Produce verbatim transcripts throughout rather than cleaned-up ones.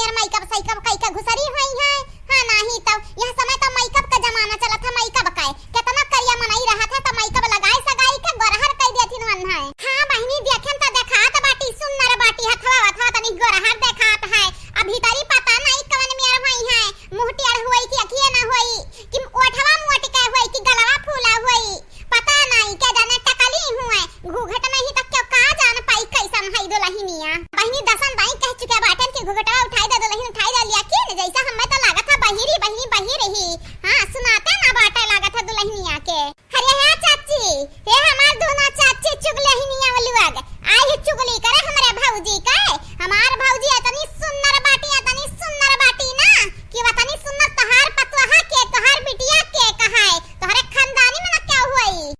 अरे makeup साइकअप कई का घुसरी होई है। हाँ, नाही तउ यह समय तउ makeup का जमाना चलत है, makeup का। केतना करिया मनई रहत है तउ makeup लगाए सगाई के गोरहर कई देथिन वन है। हाँ बहिनी, देखेन तउ देखात बाटी, सुन्नर बाटी, हथवा वथवा तनी गोरहर देखात है। अब भीतरी पता नाही कवन मेर होई है, मुँह टेढ़ होई कि अखिए ना होई कि ओठवा मोट के होई कि गलवा फूला होई। पता नाही, के जाने टकली हुए, घूघट में ही तक क्यों का जान पाई कैसन है दुलहिनिया। बहिनी दसन दाई कह चुके बाटन कि घूघटवा उठाई दे दुलहिन, उठाई दे लिया कि न, जैसा हमें तो लागत है बहिरी, बहिनी बहिर ही। हाँ, सुनाते ना बाटे लागत है दुलहिनिया के। अरे हे चाची, हे हमार दोनों चाची चुगलहिनिया वाली आग, आई ही चुगली करे हमरे भौजी के। हमार भौजी इतनी सुन्नर बाटी, इतनी सुन्नर बाटी ना कि वतनी सुन्नर तोहार पतोहा के, तोहार बिटिया के कहाए, तोहरे खानदानी में ना क्या हुई।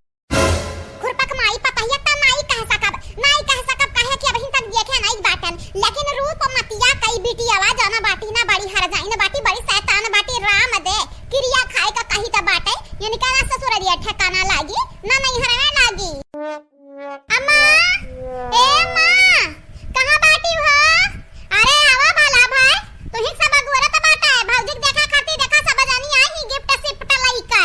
खुरपक माई पतहिया त नाई कह सकब, नाई कह सकब, काहे कि अबहिन तक देखे नाई बाटन, लेकिन रूप मतिया कई बिटियावा जौना बाटी ना बड़ी हरजाइन बाटी, बड़ी शैतान बाटी, राम दे, किरिया खाए का कही त बाटे, इनका ना ससुररिया ठिकाना लागी, ना नैहरवे लागी। अम्मा, ए अम्मा, कहाँ बाटी हो? अरे आवा भला भाई, तुही सब अगोरत बाटे, भौजी के देखा खातिर देखा सब जनी आई ही gift शिफ्ट लइके।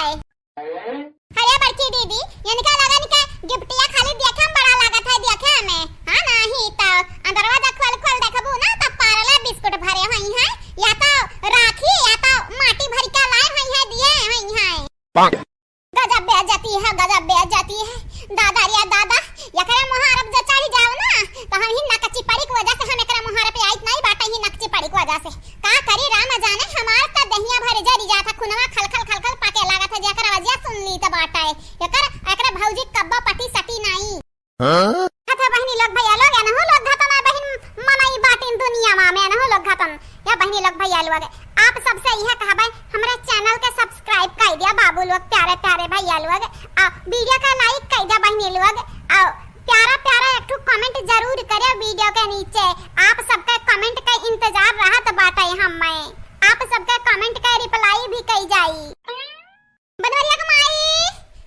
अरे बड़की दीदी, इनका लगन के गिफ्टिया खाली देखे में बड़ा लागत है, देखे में। हाँ, नाही तो अंदरवा जब खोल खोल देखबू ना, तब पार्ले बिस्कुट भरे होई हैं, या तो राखी, या तो माटी भर के लाए होई हैं, दिए होई हैं। गजब बेइज्जती है, गजब बेइज्जती है। दादा रे दादा, एकरा मोहार पे जे चढ़ जाओ ना, तो हम ही नकची पड़ी की वजह से हम एकरा मोहार पे आइत नहीं बाटे, ही नकची पड़ी की वजह से। का करी राम जाने, हमार त दहिया भर जरी जात है, खुनवा खलखल खलखल पाके लागत है, जेकर वजह सुन ली त बाटे। एकर, एकरे भौजी कब्बो पटी सटी नाई। हाँ? हथा बहिनी लोग, भैया लोग, एनहु लोग घटन है बहिन, मनई बाटिन दुनिया मा में, एनहु लोग घटन। या बहिनी लोग, भैया लोग, आप सबसे यह कहबे, हमरे channel के subscribe कर दिया बाबू लोग, प्यारे प्यारे भैया लोग, आ video का like कर दिया बहिनी लोग, आ प्यारा प्यारा एक ठो comment जरूर करे video के नीचे। आप सबके comment का इंतजार रहत बाटे हमें। आप सबके comment का reply भी कई जाई। बनवरिया के माई,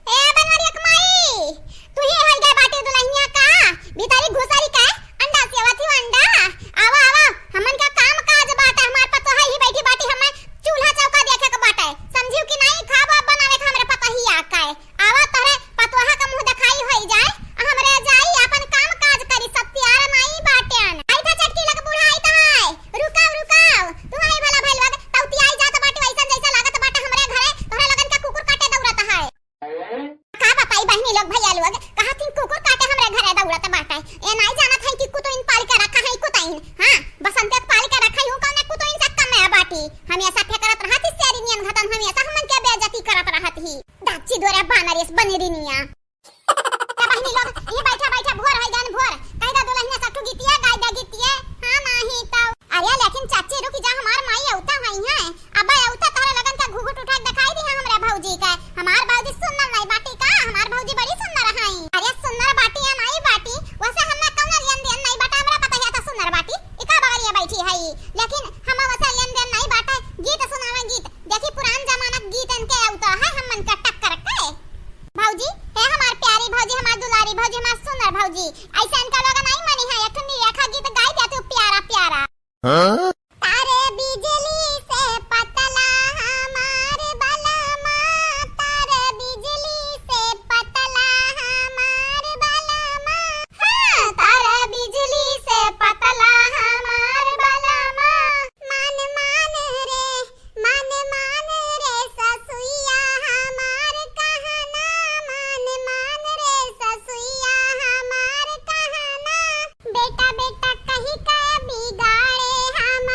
ए बनवरिया के माई, तू ही होई गए बाटे दुलहिनिया का? भीतरी घुसरी के अंडा सेवत ही अंडा। आवा, आवा, हमन का काम काज बाटे, हमार पतोहा ही बैठी बाटी, हमें चूल्हा चौका देखे के बाटे। समझियो कि नहीं, खाब अब बनावे के हमरे पतोहिया का। आवा तोहरे पतोहा का मुंह देखाई होई जाए, आ हमरे जाई अपन काम काज करी, सब तैयार नाई बाटेन। आई था चटकी लग बूढ़ा आई था है। रुकाओ, रुकाओ, तू आई भला भइल बा, तौती आई जात बाटे, वैसन जैसा लागत बाटे हमरे घरे, तोहरे लगन के कुकुर काटे दौड़त है। का बताई बहिनी लोग, भैया लोग, कहा थी कुकुर काटे हमरे घरे दौड़त बाटे। ए नाई जानत है कि कुतुइन पाल के रखा है कुतुइन। हाँ, बसंते पाल के रखा है, कौन कुतुइन से कम है बाटी। हमेशा फेकरत रहत ही शेरी नियन घटन, हमेशा हमन के बेइज्जती करत रहत ही। दाची दोरे बानरेस बनेरी निया। ए बहिनी लोग, ये बैठा बैठा भोर होइ गन भोर। कहि दा दुलहिनिया सठु गीतिया, गाइ दा गीतिया। हाँ, नाही तउ। अरे लेकिन चाची रुकि जा, हमार माई अउता होइहैं। अबे अउता तोहरे लगन का घुघुट उठा के देखाइ दिहा हमरे भौजी का। हमार भौजी सुन्नर नाई बाटी का? हमार भौजी बड़ी सुन्नर हई। अरे सुन्नर बाटी या नाई बाटी, वैसे हमरा कउनो लेन देन नाई बाटे, हमरा पता ही था सुन्नर बाटी। इका बगलिया बैठी हई, लेकिन हम वैसे लेन देन नाई बाटे। गीत सुनावे गीत, देखी पुरान जमाना के गीतन के अउता है हमन का टक्कर के। भौजी, हे हमार प्यारी भौजी, हमार दुलारी भौजी, हमार सुन्नर भौजी, अइसे इनका लोग नाई मनी है, एक ठो निरेखा गीत गाइ दे तू प्यारा प्यारा। हाँ? तार बिजली से पतला हमार बलमा, तार बिजली से पतला हमार बलमा। हाँ, तार बिजली से पतला हमार बलमा। मान मान रे, मान मान रे ससुइया हमार कहना, मान मान रे ससुइया हमार कहना। बेटा बेटा कहि के बिगाड़े हम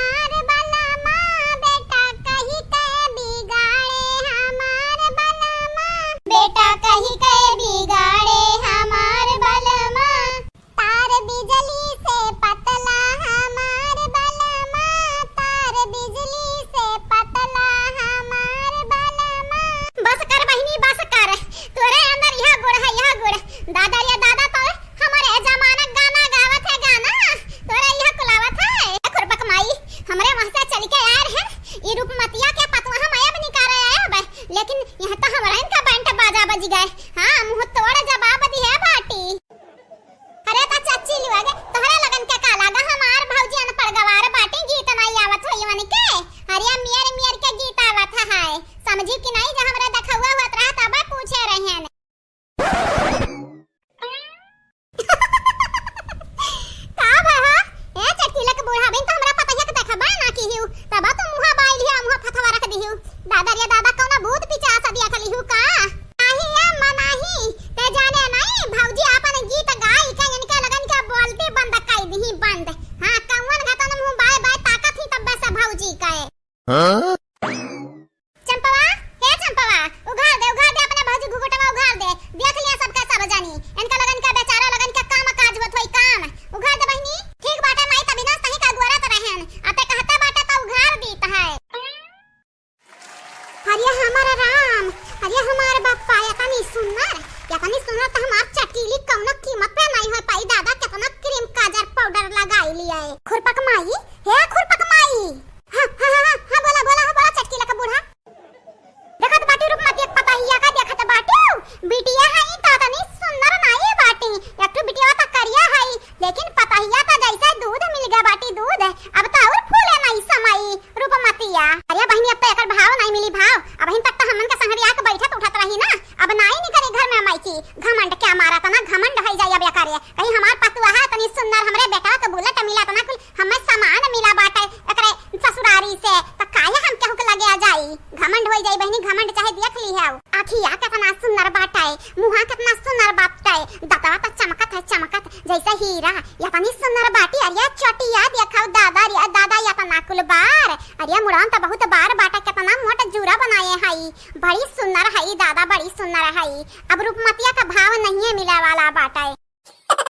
हाँ? चंपवा, हे चंपवा, उघार दे, उघार दे, अपने भौजी घुघुटवा उघार दे। देख लिया सबका सब जानी, इनका लगन का बेचारा लगन का काम काज होत होई काम। उघार दे बहिनी। ठीक बाटे माई, तभी ना सही का गोरत रहन। अते कहते बाटे तो उघार दीत है। अरे हमारा राम, अरे हमार बप्पा, एतनी सुन्नर, एतनी सुन्नर तो हमार चटीली कौनो कीमत पे नहीं हो पाई। दादा केतना क्रीम काजर पाउडर लगाई लिया है। खुरपक माई, हे खुरपक माई। हाँ, हाँ, हाँ, हाँ, हाँ, बोला, बोला, हाँ, बोला, चटकीला का बूढ़ा। देखत बाटी रूपमती एक पतहिया का, देखत बाटी, बिटिया है तो एतनी सुन्नर नहीं बाटी। एक ठो बिटिया तो करिया है, लेकिन पतहिया तो जैसे दूध मिल गया बाटी दूध। अब तो और फूले नहीं समाई रूपमतिया। अरे बहिनी, अब तो एकर भाव नहीं मिली भाव। अबहिन तक तो हमन के संगरिया के बैठत उठत रही ना, अब नाई निकरी घर में माई की। घमंड क्या मारा तना घमंड है जाई अब एकरे। कहीं हमार पतुआ है तनी सुन्नर, हमरे बेटवा के बुलेट मिला तना कुल हमें सामान मिला बाटे एकरे ससुरारी से, तो काहे हम केहू के लगे आ जाई? घमंड होई जाई बहिनी, घमंड चाहे देख ली है। आखिया केतना सुन्नर बाटे, मुहा केतना सुन्नर बाटे, दतवा तो चमकत है चमकत जैसे हीरा। एतनी सुन्नर बाटी, अरे चटिया देखो दादा रे दादा, एतना कुल बार, अरे मुड़न तो बहुत बार बाटे, केतना मोट जूरा बनाए हई, बड़ी सुन्नर हई दादा, बड़ी सुन्नर हई। अब रूपमतिया का भाव नहीं मिले वाला बाटे।